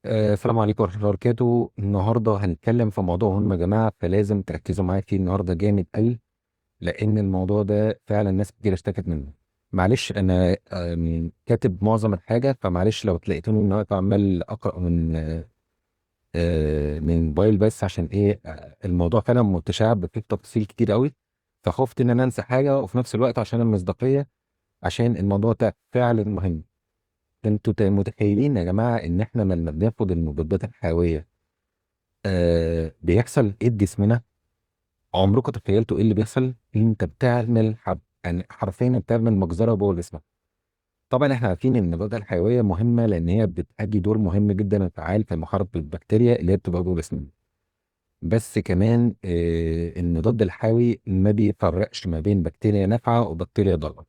السلام عليكم ورحمة الله وبركاته. النهاردة هنتكلم في موضوع مهم يا جماعة، فلازم تركزوا معايا فيه النهاردة جامد قوي، لأن الموضوع ده فعلا ناس كتير اشتكت منه. معلش أنا كاتب معظم الحاجة، فمعلش لو تلاقيتوني النهاردة عمال أقرأ من موبايل، بس عشان إيه؟ الموضوع فعلا متشعب فيه تفاصيل كتير قوي، فخفت إن أنا أنسى حاجة، وفي نفس الوقت عشان المصداقية، عشان الموضوع ده فعلا مهم. ده انتوا متخيلين يا جماعة إن إحنا لما بناخد المضادات الحيوية، بيحصل إيه لجسمنا؟ عمركم تخيلتوا إيه اللي بيحصل؟ أنت بتعمل حرب، يعني حرفياً بتعمل مجزرة جوه جسمك. طبعاً إحنا عارفين إن المضادات الحيوية مهمة، لأن هي بتأدي دور مهم جداً وفعال في محاربة البكتيريا اللي هي بتبقى جوه جسمنا. بس كمان، المضاد الحيوي ما بيفرقش ما بين بكتيريا نافعة وبكتيريا ضارة.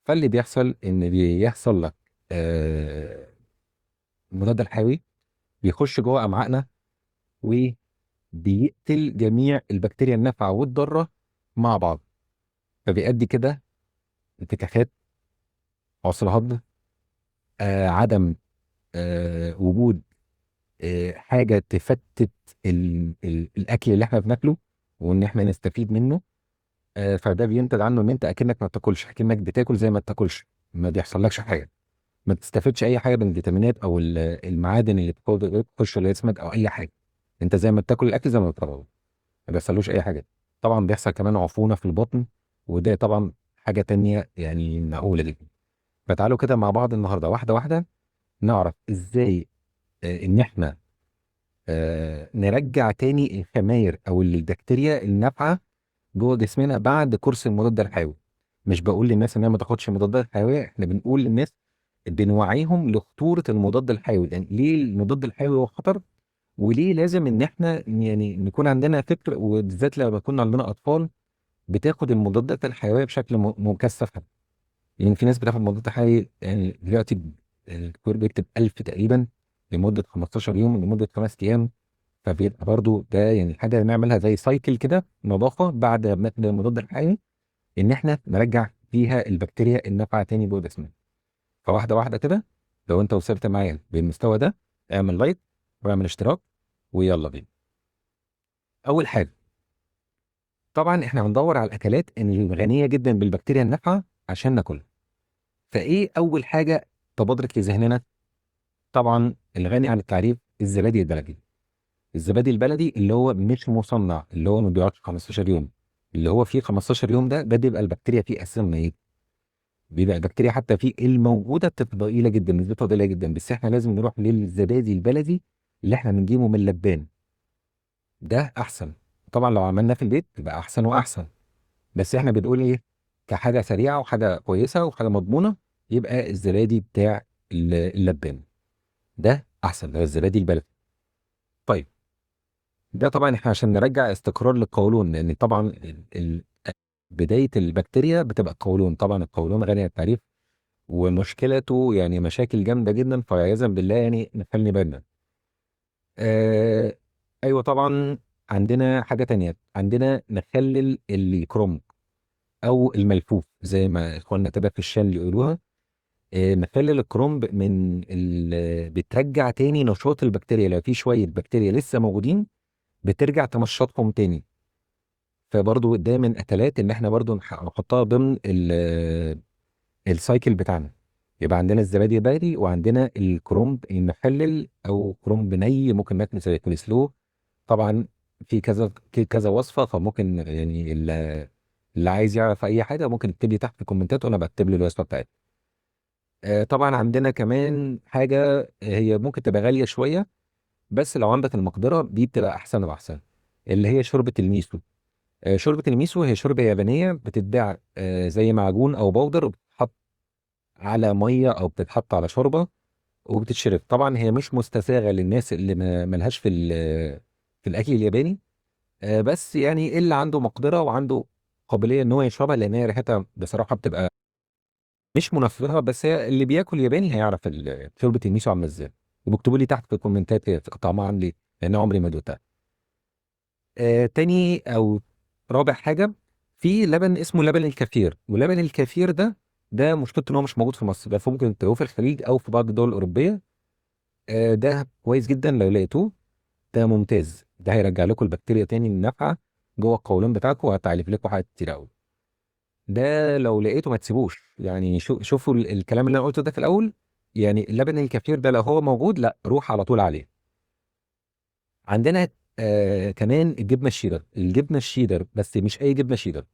فاللي بيحصل إن بيحصل لك، المضاد الحيوي بيخش جوه أمعائنا وبيقتل جميع البكتيريا النافعة والضارة مع بعض، فبيؤدي كده انتكاخات، عسر هضم، عدم، وجود، حاجة تفتت الأكل اللي احنا بناكله وإن احنا نستفيد منه. فده بينتج عنه إن أنت أكنك ما بتاكلش، أكنك بتاكل زي ما بتاكلش، ما بيحصلكش حاجة، ما بتستفدش أي حاجة من الفيتامينات أو المعادن اللي بتخش لجسمك أو أي حاجة. أنت زي ما بتاكل الأكل زي ما بتطلعه، ما بيحصلوش أي حاجة. طبعا بيحصل كمان عفونة في البطن، وده طبعا حاجة تانية مقولة جدا. فتعالوا كده مع بعض النهاردة واحدة واحدة نعرف إزاي، إن إحنا، نرجع تاني الخماير أو البكتيريا النافعة جوه جسمنا بعد كورس المضاد الحيوي. مش بقول للناس إنها ما تاخدش مضادات حيوية، إحنا بنقول للناس بنوعيهم لخطورة المضاد الحيوي، يعني ليه المضاد الحيوي هو خطر، وليه لازم إن إحنا نكون عندنا فكر، وبالذات لو كنا عندنا أطفال بتاخد المضادات الحيوية بشكل مكثف. في ناس بتاخد مضادات حيوية، دلوقتي الدكتور بيكتب 1000 تقريباً لمدة 15 يوم، لمدة 5 أيام، فبيبقى برضو ده حاجة نعملها زي سايكل كده، نظافة بعد ما ناخد المضاد الحيوي، إن إحنا نرجع فيها البكتيريا النافعة تاني جوه جسمنا. فواحدة واحدة كده، لو أنت وصلت معايا بالمستوى ده اعمل لايك واعمل اشتراك ويلا بينا. أول حاجة طبعا إحنا هندور على الأكلات الغنية جدا بالبكتيريا النافعة عشان ناكلها. فإيه أول حاجة تبادرت لذهننا؟ طبعا الغني عن التعريف الزبادي البلدي. الزبادي البلدي اللي هو مش مصنع، اللي هو ما بيقعدش 15 يوم، اللي هو فيه 15 يوم ده بيبقى البكتيريا فيه اساسا ميت، بيبقى البكتيريا حتى فيه الموجوده بتبقى ضئيله جدا، نسبتها ضئيله جدا. بس احنا لازم نروح للزبادي البلدي اللي احنا بنجيبه من اللبان، ده احسن. طبعا لو عملناه في البيت يبقى احسن واحسن، بس احنا بنقول ايه كحاجه سريعه وحاجه كويسه وحاجه مضمونه، يبقى الزبادي بتاع اللبان ده احسن، ده الزبادي البلدي. ده طبعا احنا عشان نرجع استقرار للقولون، لان طبعا بدايه البكتيريا بتبقى القولون. طبعا القولون غني عن التعريف ومشكلته مشاكل جامده جدا، فعياذا بالله نخلي بالنا. ايوه طبعا عندنا حاجه تانية، عندنا نخلل الكرنب او الملفوف زي ما اخواننا كده في الشام يقولوها. نخلل الكرنب من بترجع تاني نشاط البكتيريا، لو في شويه بكتيريا لسه موجودين بترجع تنشطهم تاني. فبرضو ده من اكلات ان احنا برضو نحطها ضمن السايكل بتاعنا. يبقى عندنا الزبادي البلدي وعندنا الكرنب المخلل او كرنب ني، ممكن ناكله زي الكولسلو. طبعا في كذا وصفه، فممكن اللي عايز يعرف اي حاجه ممكن يكتب لي تحت في الكومنتات وانا بكتب له الوصفه بتاعتي. طبعا عندنا كمان حاجه هي ممكن تبقى غاليه شويه، بس لو عندك المقدره دي بتبقى احسن واحسن، اللي هي شوربه الميسو. شوربه الميسو هي شوربه يابانيه بتتباع، زي معجون او بودر، وبتتحط على ميه او بتتحط على شوربه وبتتشرب. طبعا هي مش مستساغه للناس اللي ملهاش في الاكل الياباني، بس اللي عنده مقدره وعنده قابليه ان هو يشربها، لان هي ريحتها بصراحه بتبقى مش منفره، بس هي اللي بياكل ياباني هيعرف شوربه الميسو عامله ازاي. وبكتبوا لي تحت في الكومنتات هي طعمها عامل ايه، لان عمري ما دوقتها. تاني او رابع حاجه، في لبن اسمه لبن الكفير. ولبن الكفير ده مشكلته ان هو مش موجود في مصر، بس ممكن تلاقوه في الخليج او في بعض الدول الاوروبيه. ده كويس جدا لو لقيتوه، ده ممتاز، ده هيرجع لكم البكتيريا تاني النافعة جوه القولون بتاعكم، وهتعالج لكم حاجات كتير قوي. ده لو لقيته ما تسيبوش، يعني شوفوا الكلام اللي انا قلته ده في الاول، يعني اللبن الكفير ده لو هو موجود لا روح على طول عليه. عندنا كمان الجبنة الشيدر، الجبنة الشيدر بس مش اي جبنه شيدر،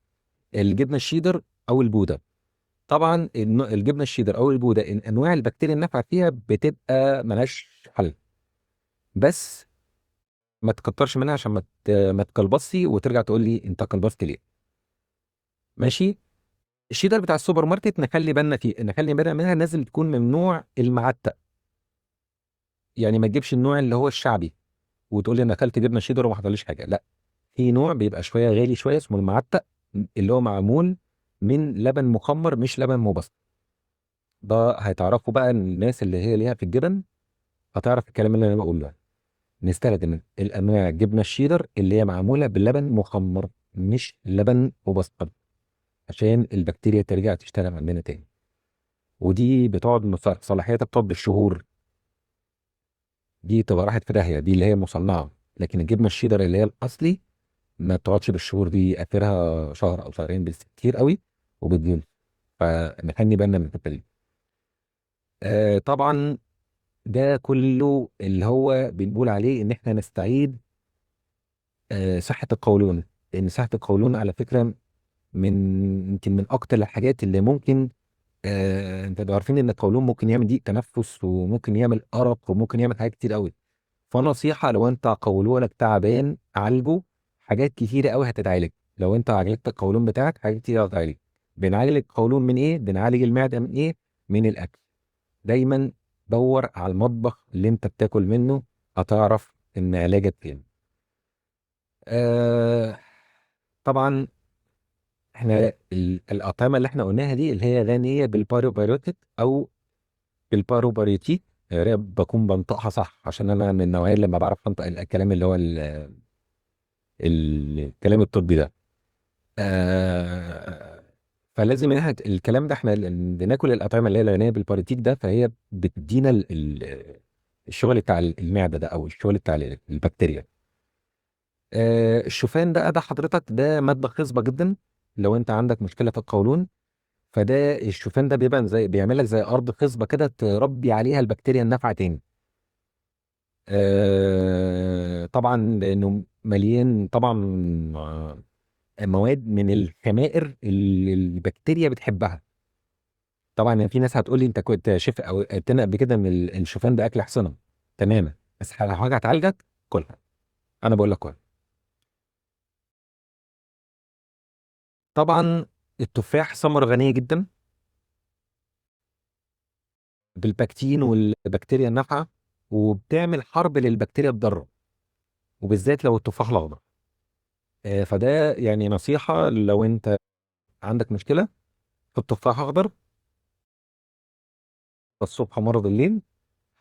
الجبنة الشيدر او البوده. طبعا الجبنة الشيدر او البوده إن انواع البكتيريا النافعة فيها بتبقى ملهاش حل، بس ما تكترش منها عشان ما تكلبصي وترجع تقول لي انت كلبصت ليه. ماشي. الشيدر بتاع السوبر ماركت نخلي بالنا فيه، نخلي بالنا منها، لازم تكون من نوع المعتق، يعني ما تجيبش النوع اللي هو الشعبي وتقول لي انا اكلت جبنه شيدر وما حصليش حاجة، لا، في نوع بيبقى شوية غالي شوية اسمه المعتق، اللي هو معمول من لبن مخمر مش لبن مبسط. ده هيتعرفوا بقى الناس اللي هي ليها في الجبن، هتعرف الكلام اللي انا بقوله ده. نستخدم الانواع الجبنة الشيدر اللي هي معمولة باللبن مخمر مش لبن مبسط، عشان البكتيريا ترجع تشتغل عندنا تاني. ودي بتقعد صلاحيتها بتقعد بالشهور، دي تبقى راحت في داهية، دي اللي هي مصنعه. لكن الجبنة الشيدر اللي هي الاصلي ما بتقعدش بالشهور، دي اخرها شهر او شهرين بالكتير قوي وبتجيب. فنخلي بالنا من الحتة دي. طبعا ده كله اللي هو بنقول عليه ان احنا نستعيد صحة القولون، لان صحة القولون على فكرة يمكن من اكتر الحاجات اللي ممكن، انتوا عارفين ان القولون ممكن يعمل ضيق تنفس، وممكن يعمل ارق، وممكن يعمل حاجات كتير قوي. فنصيحه لو انت قولونك تعبان عالجه، حاجات كتيرة قوي هتتعالج. لو انت عالجت القولون بتاعك حاجات كتير هتتعالج. بنعالج القولون من ايه؟ بنعالج المعدة من ايه؟ من الاكل. دايما دور على المطبخ اللي انت بتاكل منه، هتعرف ان علاجك فين. طبعا احنا الاطعمة اللي احنا قلناها دي اللي هي غنية بالباروبايوتيك او بالباروبايوتيك، يا رب بكون بنطقها صح عشان انا من النوعية اللي ما بعرفش انطق الكلام اللي هو الكلام الطبي ده. فلازم ان احنا الكلام ده احنا بناكل الاطعمة اللي هي الغنية بالباروتيك ده، فهي بتدينا الشغل بتاع المعدة ده او الشغل بتاع البكتيريا. الشوفان ده حضرتك ده مادة خصبة جدا، لو انت عندك مشكلة في القولون فده الشوفان ده بيبقى زي بيعمل لك زي ارض خصبة كده تربي عليها البكتيريا النافعة تاني. طبعا لانه مليان طبعا، مواد من الخمائر اللي البكتيريا بتحبها. طبعا في ناس هتقول لي انت كنت شيف او قلت لنا قبل كده ان الشوفان ده اكل حصنه، تماما، بس لو حاجة هتعالجك كلها، انا بقول لك كلها. طبعا التفاح ثمره غنية جدا بالبكتين والبكتيريا النافعة، وبتعمل حرب للبكتيريا الضارة، وبالذات لو التفاح الاخضر. فده نصيحة لو انت عندك مشكلة في التفاح اخضر الصبح ومرة بالليل،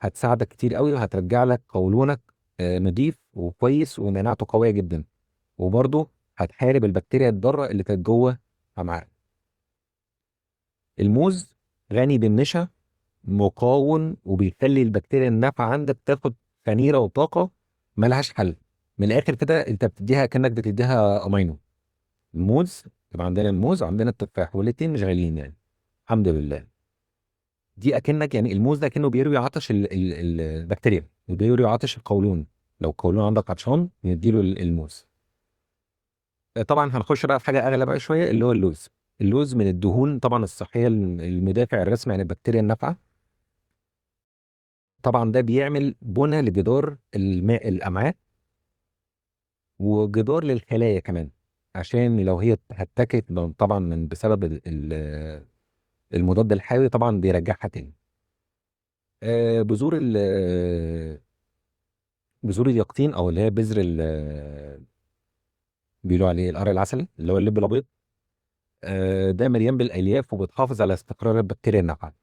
هتساعدك كتير قوي وهترجع لك قولونك، نضيف وكويس ومناعته قوية جدا، وبرضه هتحارب البكتيريا الضارة اللي كانت جوه امعائك. الموز غني بالنشا، مقاوم، وبيخلي البكتيريا النافعة عندك تاخد خميره وطاقة ملهاش حل. من الاخر كده انت بتديها كانك بتديها امينو. الموز يبقى عندنا الموز، عندنا التفاح، والاتنين مش غاليين الحمد لله. دي اكنك الموز ده كانه بيروي عطش البكتيريا، وبيروي عطش القولون. لو القولون عندك عطشان نديله الموز. طبعا هنخش بقى في حاجة اغلى بقى شوية اللي هو اللوز. اللوز من الدهون طبعا الصحية المدافع الرسمي عن البكتيريا النافعة. طبعا ده بيعمل بنى لجدار الامعاء وجدار للخلايا كمان، عشان لو هي اتهتكت طبعا بسبب المضاد الحيوي طبعا بيرجعها تاني. بذور اليقطين او اللي هي بذر بيقولوا عليه القرع العسلي اللي هو اللب الابيض، ده مليان بالالياف وبتحافظ على استقرار البكتيريا النافعة.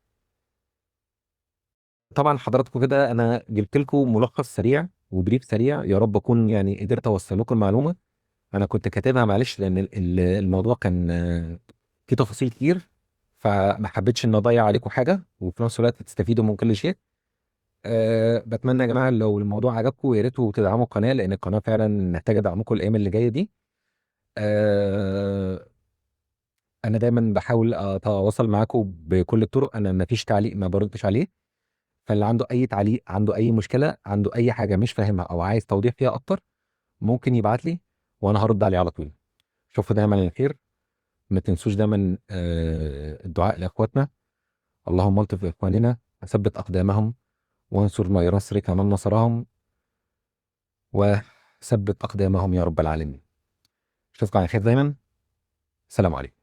طبعا حضراتكم كده انا جبت لكم ملخص سريع وبريف سريع، يا رب اكون قدرت اوصل لكم المعلومة. انا كنت كاتبها معلش لان الموضوع كان فيه تفاصيل كتير، فما حبيتش ان اضيع عليكم حاجة وفي نفس الوقت تستفيدوا من كل شيء. بتمنى يا جماعة لو الموضوع عجبكم يا ريتوا تدعموا القناة، لان القناة فعلا محتاجه دعمكم الايام اللي جاية دي. انا دايما بحاول اتواصل معاكم بكل الطرق، انا ما فيش تعليق ما بردش عليه، فاللي عنده اي تعليق، عنده اي مشكلة، عنده اي حاجة مش فاهمها او عايز توضيح فيها اكتر، ممكن يبعت لي وانا هرد عليه على طول. اشوفكم دايما على خير، ما تنسوش دايما الدعاء لاخواتنا. اللهم الطف باخواننا وثبت اقدامهم وانصر ما ينصرك من نصرهم وثبت اقدامهم يا رب العالمين. اشوفكم على خير دايما، سلام عليكم.